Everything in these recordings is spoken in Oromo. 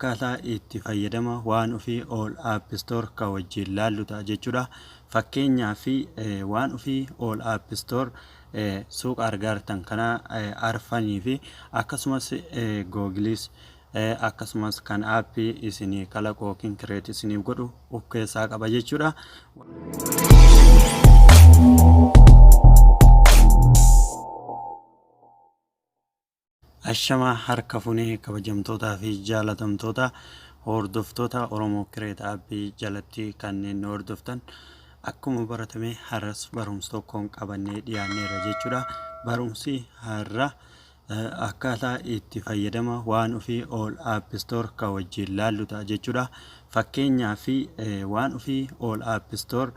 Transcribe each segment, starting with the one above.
Akkaataa itti fayyadama waan ofii all app store ka wajjin laallu ta'a jechuudha. Fakkeenyaaf waan ofii all app store suuqa argaartan kana arfanii fi akkasumas googiliis akkasumas kan aappii isinii kalaqu yookiin kireet isiniif godhu of keessaa qaba jechuudha. Ashamaa harka funee kabajamtootaa fi jaalatamtoota hordoftoota Oromoo Kireet Aappii jalatti kanneen nu hordoftan akkuma baratame har'as barumsa tokkoon qabannee dhiyaanneerra jechuudha. Barumsi har'a akkaataa itti fayyadama waan ofii all app store ka wajjin laallu ta'a jechuudha. Fakkeenyaaf waan ofii all app store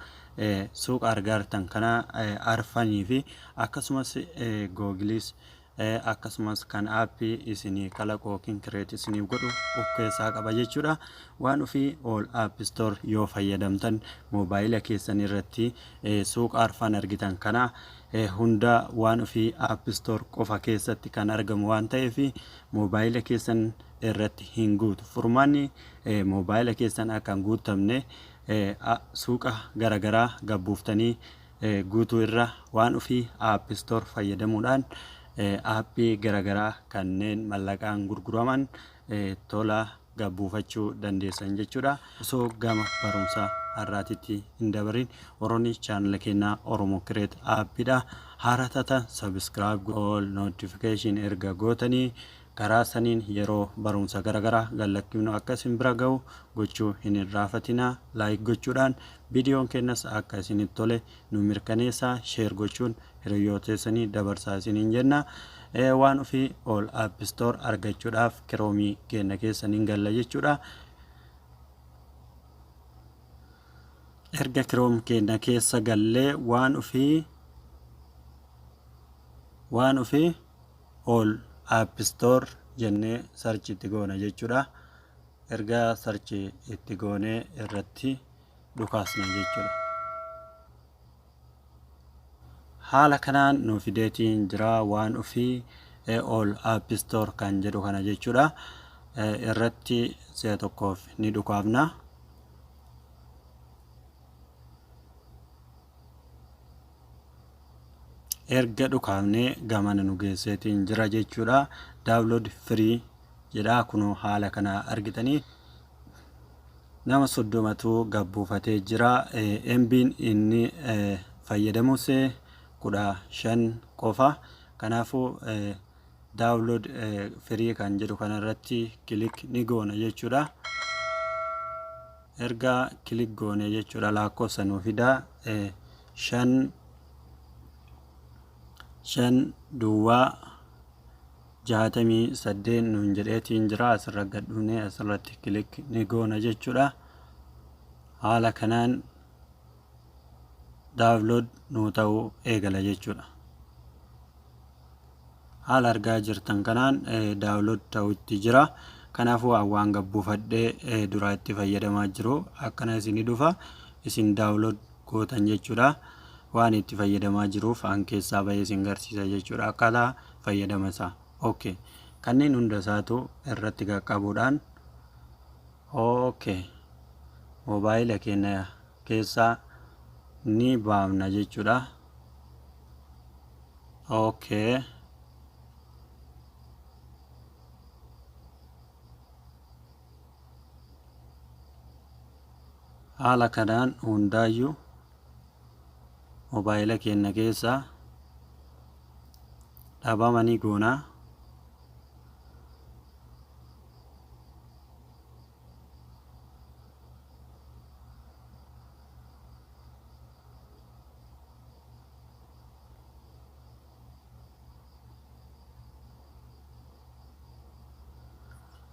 suuqa argaartan kana arfanii fi akkasumas googiliis akkasumas kan aappii isinii kalaqu yookiin kireet isiniif godhu of keessaa qaba jechuudha. Waan ofii all app store yoo fayyadamtan moobaayila keessan irratti suuqa arfan argitan kana hunda waan ofii app store qofa keessatti kan argamu waan ta'eef moobaayila keessan irratti hin guutu. Furmaanni moobaayila keessan akka hin guutamne suuqa garaagaraa gabbuuftanii guutuu irra waan ofii app store fayyadamuudhaan aappii garaagaraa kanneen mallaqaan gurguraman tola gabbuufachuu dandeessan jechuudha. Osoo gama barumsa har'aatitti hin dabarin warroonni chaanala keenyaa Oromoo Kireet Aappiidha. Haaraa taatan subscribe all notification erga gootanii karaa saniin yeroo barumsa garaagaraa gallakkifnu akka isin bira ga'u gochuu hin irraafatinaa. Like gochuudhaan viidiyoon keenyas akka isinitti tole nu mirkaneessaa. Share gochuun hiriyoota keessanii dabarsaa isiniin jenna. Waan ofii all app store argachuudhaaf kiroomii keenya keessa ni galla jechuudha. Erga kiroom keenya keessa gallee waan ofii all app store jennee search itti goona jechuudha. Erga search itti goonee irratti dhukaasna jechuudha. Haala kanaan nu fideetiin jira waan ofii all app store kan jedhu kana jechuudha. Irratti si'a tokkoof ni dhukaafna. Erga dhukaafnee gamana nu geesseetiin jira jechuudha. Download free jedha, kunoo haala kana argitanii nama 30tu gabbuufatee jira. MB'n inni fayyadamus 15 qofa. Kanaafuu download free kan jedhu kanarratti click ni goona jechuudha. Erga click goone jechuudha, lakkoofsa nu fida, 5 5 duwwaa 68 nuun jedheetiin jira. Asirra gad dhufnee asirratti click ni goona jechuudha. Haala kanaan download nuu ta'uu eegala jechuudha. Haala argaa jirtan kanaan download ta'utti jira. Kanaafuu waan gabbuufadhee dura itti fayyadamaa jiru akkana isinii dhufa, isin download gootan jechuudha. Waan itti fayyadamaa jiruuf an keessaa bahee isin garsiisa jechuudha akkaataa fayyadama isaa. Okay. Kanneen hunda isaatu irratti qaqqabuudhaan, okay, moobaayila keenya keessaa ni baafna jechuudha. Okay. Haala kanaan hundaayyuu moobaayila keenya keessaa dhabamanii goonaa.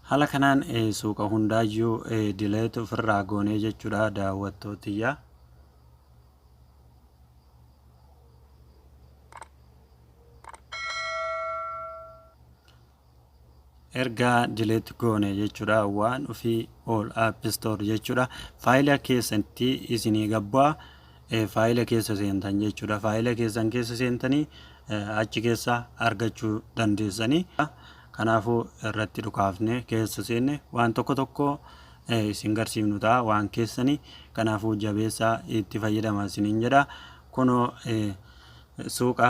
Haala kanaan suuqa hundaayyuu delete ofirraa goonee jechuudha, daawwattootiyya. Erga delete goone jechuudha, waan ofii all app store jechuudha. Faayila keessatti isinii gabbaa faayila keessa seentan jechuudha. Faayila keessan keessa seentanii achi keessa argachuu dandeessanii. Kanaafuu irratti dhukaafne keessa seenne waan tokko tokko isin garsiifnu ta'a waan keessanii. Kanaafuu jabeessaa itti fayyadama isiniin jedha. Kunoo suuqa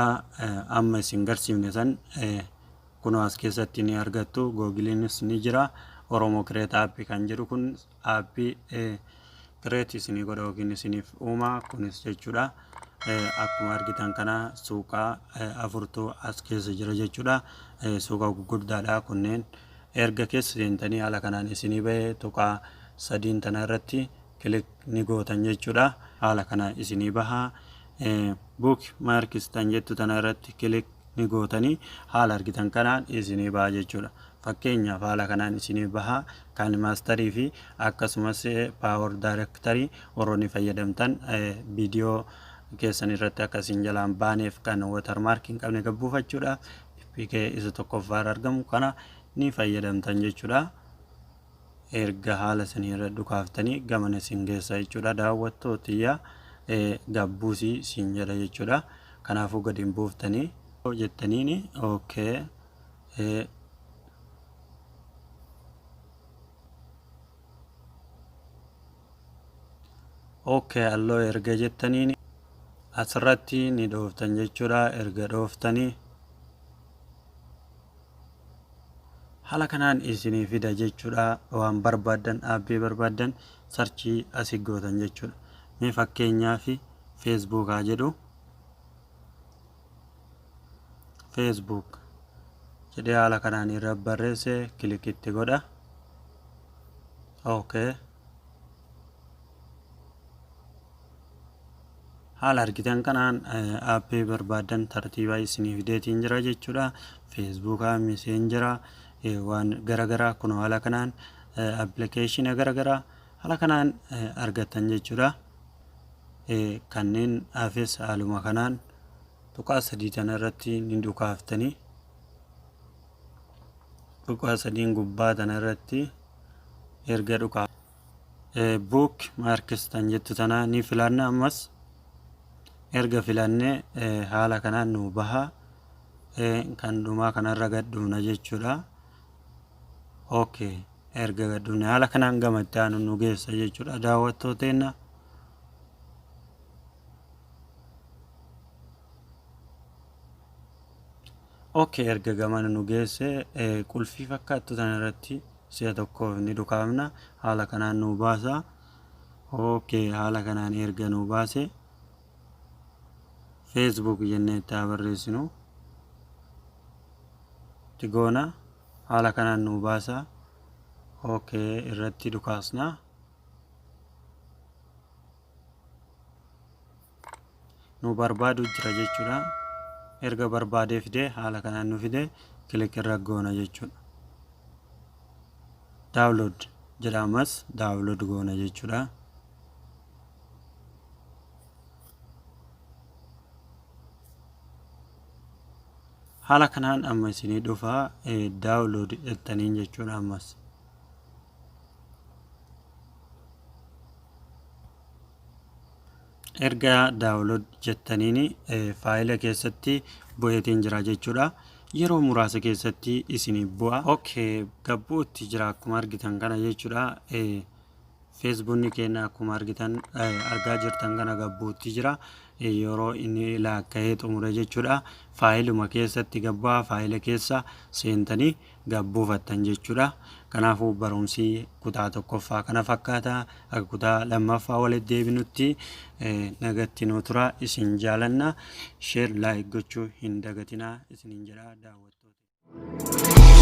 amma isin garsiifne san kunoo as keessatti ni argattu. Googiliinis ni jira. Oromo Create App kan jedhu kun aappii create isinii godha yookiin isiniif uuma kunis jechuudha. Akkuma argitan kana suuqa afurtu as keessa jira jechuudha. Suuqa gurguddaadha kunneen. Erga keessa seentanii haala kanaan isinii bahe tuqaa sadiin tana irratti click ni gootan jechuudha. Haala kana isinii baha. Bookmarks tan jettu tana irratti click ni gootanii haala argitan kanaan isinii baha jechuudha. Fakkeenyaaf haala kanaan isinii baha kan maastarii fi akkasumas PowerDirector warroonni fayyadamtan viidiyoo keessan irratti akka isin jalaan baaneef kan watermark hin qabne gabbuufachuudha. PK isa tokkoffaa irra argamu kana ni fayyadamtan jechuudha. Erga haala sanii irra dhukaaftanii gamana isin geessa jechuudha. Daawwattootiyya gabbuusii siin jedha jechuudha. Kanaafuu gadi hin buuftanii jettaniini okay. Okay alloo erga jettaniin asirratti ni dhooftan jechuudha. Erga dhooftanii haala kanaan isinii fida jechuudha. Waan barbaaddan aappii barbaaddan search asii gootan jechuudha. Mee fakkeenyaaf Facebook haa jedhu. Facebook jedhee haala kanaan irra barreesse click itti godha. Okay. Haala argitan kanaan aappii barbaaddan tartiibaa isinii fideetiin jira jechuudha. Feesbuukaa, Messenger waan garaagaraa kun haala kanaan appilikeeshina garaagaraa haala kanaan argattan jechuudha. Kanneen hafes haaluma kanaan tuqaa sadii tana irratti ni dhukaaftanii tuqaa sadiin gubbaa tana irratti erga dhukaa bookmarks tan jettu tana ni filanna. Ammas erga filannee haala kanaan nu baha kan dhumaa kanarra gad dhufna jechuudha. Okay, erga gad dhufne haala kanaan gama itti aanu nu geessa jechuudha daawwattooteena. Okay, erga gamana nu geesse qulfii fakkaattu tana irratti si'a tokkoof ni dhukaafna. Haala kanaan nu baasa. Okay, haala kanaan erga nu baase Facebook jennee itti haa barreessinu. Itti goona. Haala kanaan nu baasa. Okay, irratti dhukaasna. Nu barbaadu jira jechuudha. Erga barbaadee fidee haala kanaan nu fide click irra goona jechuudha. Download jedha, ammas download goona jechuudha. Haala kanaan amma isinii dhufa download jettaniin jechuudha ammas. Erga download jettaniin faayila keessatti bu'eetiin jira jechuudha. Yeroo muraasa keessatti isinii bu'a. Okay, gabbuutti jira akkuma argitan kana jechuudha. Feesbuukni keenya akkuma argitan argaa jirtan kana gabbuutti jira. Yeroo inni laakka'ee xumure jechuudha. Faayiluma keessatti gabbaa faayila keessa seentanii gabbuufattan jechuudha. Kanaafuu barumsi kutaa tokkoffaa kana fakkaata. Akka kutaa lammaffaa walitti deebinutti nagatti nu tura. Isin jaalanna. Share like gochuu hin dagatinaa isiniin jedha daawwattoota.